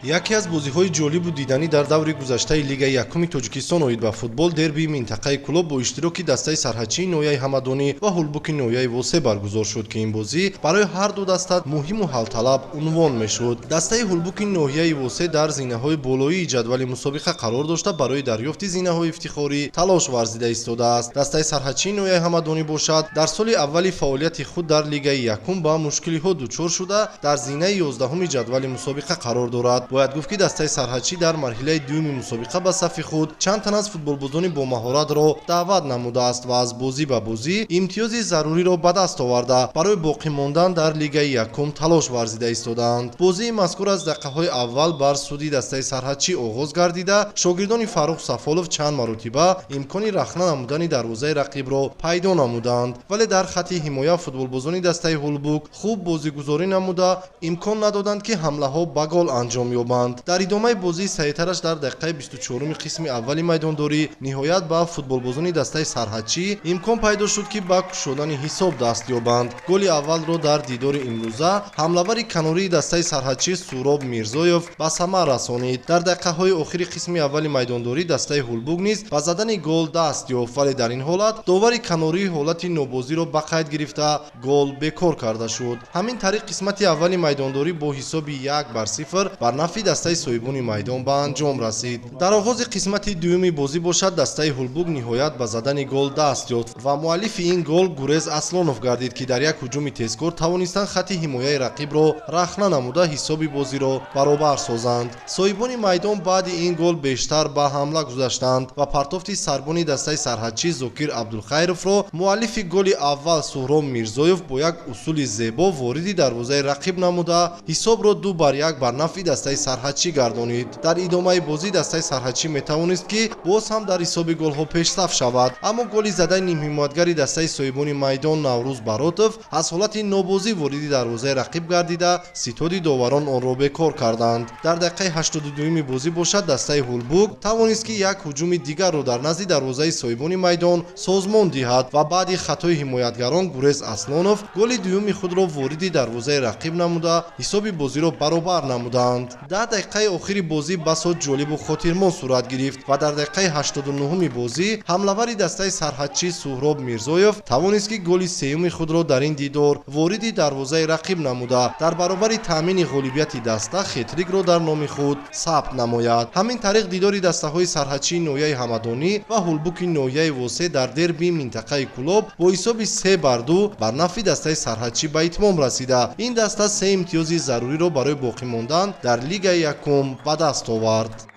Яке аз бозиҳои ҷолибу диданӣ дар даври гузаштаи Лигаи якуми Тоҷикистон оид ба футбол дербии минтақаи Кӯлоб бо иштироки дастаи сарҳадчии ноҳияи Ҳамадонӣ ва Ҳулбуки ноҳияи Восе баргузор шуд, ки ин бозӣ барои ҳар ду даста муҳиму ҳалталаб унвон мешуд. Дастаи Ҳулбуки ноҳияи Восе дар зинаҳои болоии ҷадвали мусобиқа қарор дошта, барои дарёфти зинаҳои ифтихорӣ талош варзида истодааст. Дастаи сарҳадчии ноҳияи Ҳамадонӣ бошад, дар соли аввали фаъолияти худ дар Лигаи якум ба мушкилиҳо дучор шуда, дар зинаи 11-уми ҷадвали мусобиқа қарор дорад. Бояд гуфт, ки дастаи сарҳадчӣ дар марҳилаи дуюми мусобиқа ба сафи худ чанд тан аз футболбозони бомаҳоратро даъват намудааст ва аз бозӣ ба бозӣ имтиёзи заруриро ба даст оварда, барои боқӣ мондан дар Лигаи якум талош варзида истодаанд. Бозии мазкур аз дақиқаҳои аввал бар суди дастаи сарҳадчӣ оғоз гардида, шогирдони Фаррух Сафолов чанд маротиба имкони рахна намудани дарвозаи рақибро пайдо намуданд, вале дар хатти ҳимоя футболбозони дастаи Ҳулбук хуб бозигузорӣ намуда, имкон надоданд, ки ҳамлаҳо ба гол анҷом ёбанд. Дар идомаи бозии саҳитараш дар дақиқаи 24-уми қисми аввали майдондорӣ ниҳоят ба футболбозони дастаи сарҳадчӣ имкон пайдо шуд, ки ба кушодани ҳисоб даст ёбанд. Голи аввалро дар дидори имрӯза ҳамлавари канории дастаи сарҳадчӣ Суроб Мирзоев ба самар расонид. Дар дақиқаҳои охири қисми аввали майдондорӣ дастаи Ҳулбук низ ба задани гол даст ёфт, вале дар ин ҳолат довари канории ҳолати нобозиро ба қайд гирифта, гол бекор карда шуд. Ҳамин тариқ қисмати аввали майдондорӣ бо ҳисоби 1-0 бар нафъи дастаи соҳибони майдон ба анҷом расид. Дар оғози қисмати дуюми бозӣ бошад, дастаи Ҳулбук ниҳоят ба задани гол даст ёфт ва муаллифи ин гол Гурез Аслонов гардид, ки дар як ҳуҷуми тезкор тавонистанд хатти ҳимояи рақибро рахна намуда, ҳисоби бозиро баробар созанд. Соҳибони майдон баъди ин гол бештар ба ҳамла гузаштанд ва партофти сарбони дастаи сарҳадчӣ Зокир Абдулхайровро муаллифи голи аввал Суҳроб Мирзоев бо як усули зебо вориди дарвозаи рақиб намуда, ҳисобро 2-1 бар нафъи дастаи сарҳадчӣ гардонид. Дар идомаи бозӣ дастаи сарҳадчӣ метавонист, ки боз ҳам дар ҳисоби голҳо пешсаф шавад, аммо голи задаи нимҳимоятгари дастаи соҳибони майдон Наврӯз Баротов аз ҳолати нобозӣ вориди дарвозаи рақиб гардида, ситоди доварон онро бекор карданд. Дар дақиқаи 82-юми бозӣ бошад, дастаи Ҳулбук тавонист, ки як ҳуҷуми дигарро дар назди дарвозаи соҳибони майдон созмон диҳад ва баъди хатои ҳимоятгарон Гурез Аслонов голи дуюми худро вориди дарвозаи рақиб намуда, ҳисоби бозиро баробар намуданд. 10 дақиқаи охири бозӣ басо ҷолибу хотирмон сурат гирифт ва дар дақиқаи 89-уми бозӣ ҳамлавари дастаи сарҳадчӣ Суҳроб Мирзоев тавонист, ки голи сеюми худро дар ин дидор вориди дарвозаи рақиб намуда, дар баробари таъмини ғолибияти даста хетрикро дар номи худ сабт намояд. Ҳамин тариқ дидори дастаҳои сарҳадчии ноҳияи Ҳамадонӣ ва Ҳулбуки ноҳияи Восе дар дербии минтақаи Кӯлоб бо ҳисоби 3-2 бар нафъи дастаи сарҳадчӣ ба итмом расида, ин даста се имтиёзи заруриро барои боқӣ мондан дар Лигаи якум ба даст овард.